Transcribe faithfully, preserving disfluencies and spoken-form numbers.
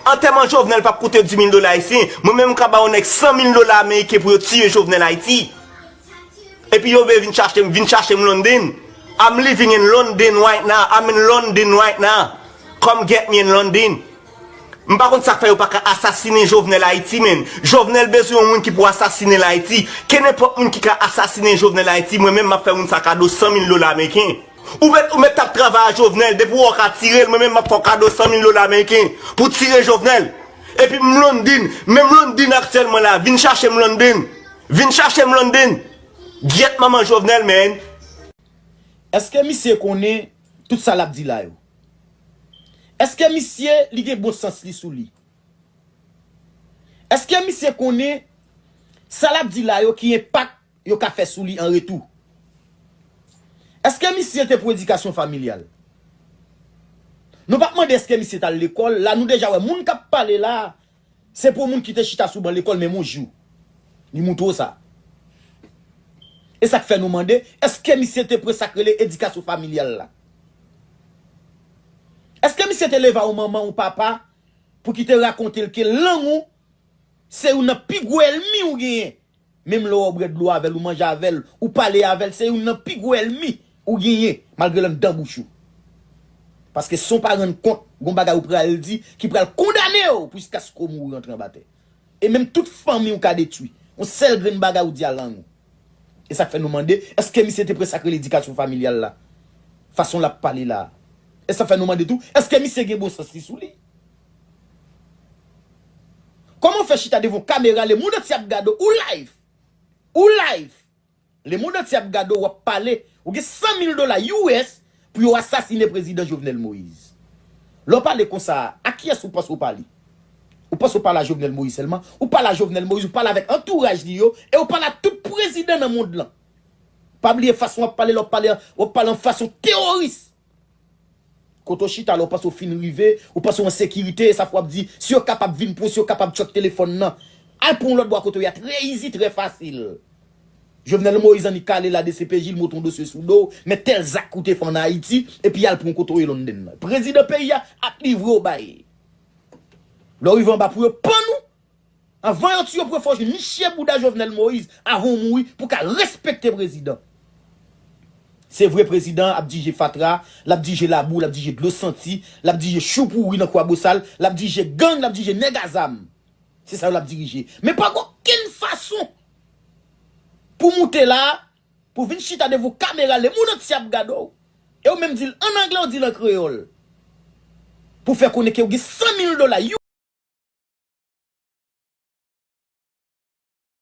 Antèman Jovenel p ap koute dis mil dola ayisyen. Mwen menm m ka ba yon nèg san mil dola ameriken pou yo tiye Jovenel Ayiti. Epi yo vle vin chache m, vin chache m London. I'm living in London right now. I'm in London right now. Come get me in London. M pa konn sa k fè yo pa ka asasinen Jovenel Ayiti, men. Jovenel bezwen yon moun ki pou asasinen l Ayiti. Kenenpòt moun ki ka asasinen Jovenel Ayiti, mwen menm m ap fè moun sa kado san mil dola ameriken. Ou mèt, ou mèt t ap travay a Jovenel, depi w wè w ka tire l, mwen menm m ap fè w kado san mil dola ameriken pou tire Jovenel. Epi m London, menm London aktyèlman la, vin chache m London. Vin chache m London. Gyèt manman Jovenel, man. Èske misye konnen tout sa l ap di la yo? Èske misye li gen bon sans li sou li? Èske misye konnen sa l ap di la yo ki enpak yo ka fè sou li an retou? Èske misye te pou edikasyon familyal? Nou p ap mande èske misye t al lekòl, la nou deja wè moun k ap pale la, se pou moun ki te chita sou ban lekòl menm yon jou. Li moutre w sa. E sa k fè nou mande, èske misye te pran sa k rele edikasyon familyal la? Èske misye te leve a yon manman, yon papa, pou ki te rakonte l ke lang ou se youn nan pi gwo ènmi ou genyen? Menm lè w bwè dlo avè l, ou manje avè l, ou pale avè l, se youn nan pi gwo ènmi ou genyen, malgre l anndan bouch ou. Paske san w pa rann kont, gon bagay ou pral di ki pral kondane w jiskaske w mouri antre anba tè. E menm tout fanmi w ka detwi. Yon sèl grenn bagay ou di a lang ou. E sa k fè nou mande, èske misye te pran sa k rele edikasyon familyal la? Fason l ap pale la. E sa k fè nou mande tou, èske misye gen bon sans li sou li? Kòman w fè chita devan yon kamera, lemonn antye ap gade w, ou live? Ou live? Lemonn antye ap gade w, w ap pale. Ou gen san mil dola U S pou yo asasinen prezidan Jovenel Moïse. Lè w pale konsa, a kiyès ou panse w pale? Ou panse w pale a Jovenel Moïse sèlman? Ou pale a Jovenel Moïse, ou pale avèk antouraj li yo, e ou pale a tout prezidan nan mond lan. Pa bliye fason w ap pale, lè w ap pale, w ap pale an fason teworis. Kote w chita la, ou panse w fin rive, ou panse w an sekirite, e sa fè w ap di, si yo kapab vin pran w, si yo kapab tchòk telefòn nan, al pran w lòt bò kote w ye a, trè izi, trè fasil. Jovenel Moïse annik ale la D C P J, l monte yon dosye sou do w, men tèl zak ou te fè ann Ayiti, epi y al pran w kote w ye London nan. Prezidan peyi a ap livre w bay. Lè w rive anba pou yo pann ou, anvan yo tiye w, pou yo fè w jwenn niche bouda Jovenel Moïse, avan w mouri, pou w ka respekte prezidan. Se vre, prezidan ap dirije fatra, l ap dirije labou, l ap dirije dlo santi, l ap dirije chou pouri nan Kwabosal, l ap dirije gang, l ap dirije nèg a zam. Se sa yo l ap dirije. Men pa gen okenn fason pou moute la, pou vin chita devan yon kamera, lemonn antye ap gade w. E w menm di l ann anglè, w di l an kreyòl. Pou fè konnen ke w gen san mil dola,